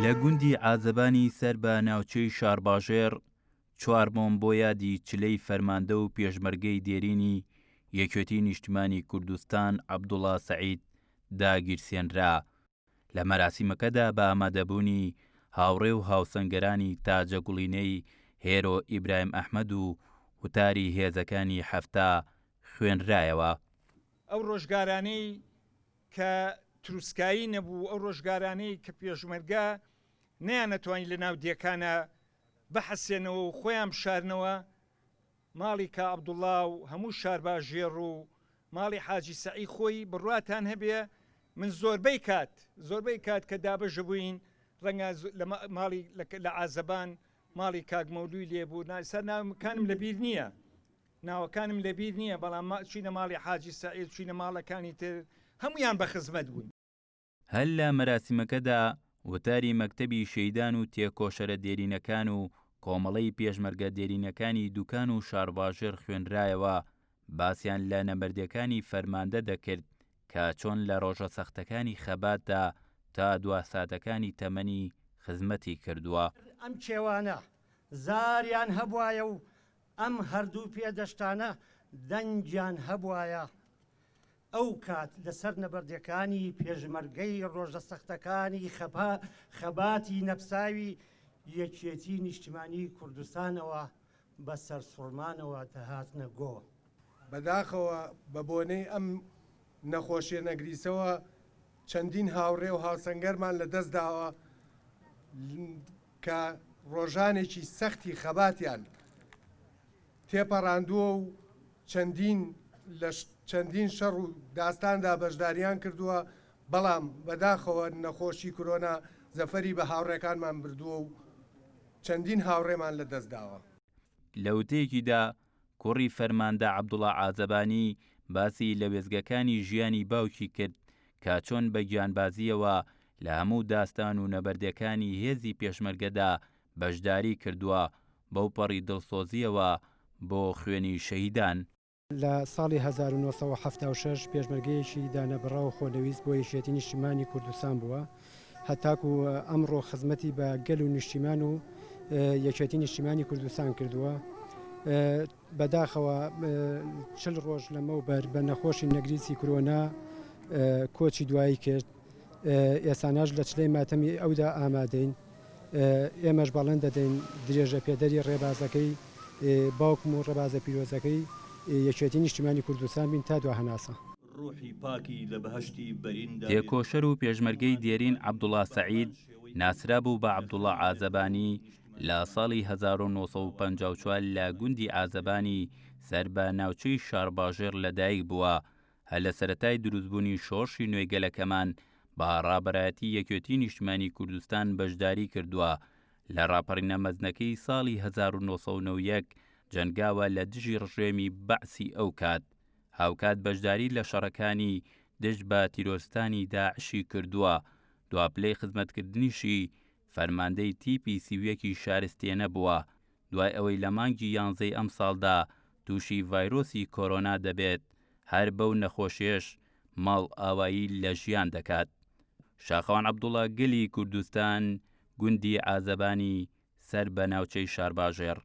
لە گوندی عازەبانی سەر بە ناوچەی شارباژێڕ چوارمۆم بۆ یادی چلەی فەرماندە و پێشمەرگەی دێرینی یەکێتی نیشتمانی کوردستان عەبدوڵا سەعید داگیرسێنرا. لە مەراسیمەکەدا بە ئامادەبوونی هاوڕێ و هاوسەنگەرانی تاجەگوڵینەی هێرۆ ئیبراهیم ئەحمەد و وتاری هێزەکانی 70 خوێنرایەوە. ئەو ڕۆژگارانەی کە تروسکایی نەبوو، ئەو ڕۆژگارانەی کە پێشمەرگە نەیانەتوانی لە ناو دێکانە بحەسێنەوە و خۆیان بشارنەوە، ماڵی کا عەبدوڵا و هەموو شارباژێڕ و ماڵی حاجی سەعی خۆی بڕواتان هەبێ من زۆربەی کات زۆربەی کات کە دابەش بووین ڕەنگە لە ماڵی لە عازەبان ماڵی کاک مەولوی لێ بوو نایسا ناوەکانم لەبیر نییە ناوەکانم لەبیر نییە بەڵام چوینە ماڵی حاجی سەعید چوینە ماڵەکانی تر هەمویان بە خزمەت بوون. هەر لە مەراسیمەکەدا وتاری مەکتەبی شەهیدان و تێکۆشەرە دێرینەکان و کۆمەڵەی پێشمەرگە دێرینەکانی دوکان و شارباژێڕ خوێنرایەوە، باسیان لە نەمەردیەکانی فەرماندە دەکرد کە چۆن لە ڕۆژە سەختەکانی خەباتدا تا دوا ساتەکانی تەمەنی خزمەتی کردووە. ئەم کێوانە زاریان هەبوایە و ئەم هەردوو پێدەشتانە دەنگیان هەبوایە، ئەو کات لەسەر نەبەردەکانی پێشمەرگەی ڕۆژە سەختەکانی خەباتی نەپساوی یەکێتی نیشتیمانی کوردستانەوە بە سەرسوڕمانەوە دەهاتنە گۆ. بەداخەوە بە بۆنەی ئەم نەخۆشیە نەگریسەوە چەندین هاوڕێ و هاوسەنگەرمان لە دەست داوە کە ڕۆژانێکی سەختی خەباتیان تێپەڕاندووە و چەندین لە چەندین شەڕ و داستاندا بەشداریان کردووە، بەڵام بەداخەوە نەخۆشی کرۆنا زەفەری بە هاوڕێکانمان بردووە و چەندین هاوڕێمان لە دەست داوە. لە وتەیەکیدا کوڕی فەرماندە عەبدوڵا عازەبانی باسی لە وێستگەکانی ژیانی باوکی کرد کە چۆن بە گیانبازییەوە لە هەموو داستان و نەبەردەکانی هێزی پێشمەرگەدا بەشداری کردووە، بەوپەڕی دڵسۆزییەوە بۆ خوێنی شەهیدان. لە ساڵی 1976 پێشمەرگەیەکی دانەبڕاو و خۆنەویست بۆ یەکێتی نیشتیمانی کوردستان بووە، هەتاکو ئەمڕۆ خزمەتی بە گەل و نیشتیمان و یەکێتی نیشتیمانی کوردستان کردووە. بەداخەوە 40 ڕۆژ لەمەوبەر بە نەخۆشی نەگریسی کرۆنا کۆچی دوایی کرد. ئێساناش لە چلەی ماتەمی ئەودا ئامادەین. ئێمەش بەڵێن دەدەین درێژەپێدەری ڕێبازەکەی باوکم و ڕێبازە پیرۆزەکەی یەکێتی نیشتیمانی کوردستان بین تا دوا هەناسە. ڕوحی پاکی لە بەهەشتی بەریندا بێت. تێکۆشەر و پێشمەرگەی دێرین عەبدوڵا سەعید ناسرابوو بە عەبدوڵا عازەبانی لە ساڵی 1954 لە گوندی عازەبانی سەر بە ناوچەی شارباژێڕ لەدایک بووە هەر لە سەرەتای دروستبوونی شۆڕشی نوێی گەلەکەمان بە ڕابەرایەتی یەکێتی نیشتمانی کوردستان بەشداری کردووە لە ڕاپەڕینە مەزنەکەی ساڵی 1991 جەنگاوە لە دژی ڕژێمی بەعسی ئەو کات هاوکات بەشداری لە شەڕەکانی دژ بە تیرۆرستانی داعشی کردووە دوا پلەی خزمەتکردنیشی فەرماندەی تیپی 31 ی شارستێنە بووە دوای ئەوەی لە مانگی یانزەی ئەمساڵدا تووشی ڤایرۆسی کۆرۆنا دەبێت، هەر بەو نەخۆشیەش ماڵئاوایی لە ژیان دەکات. شاخەوان عەبدوڵا گەلی کوردستان، گوندی عازەبانی سەر بە ناوچەی شارباژێڕ.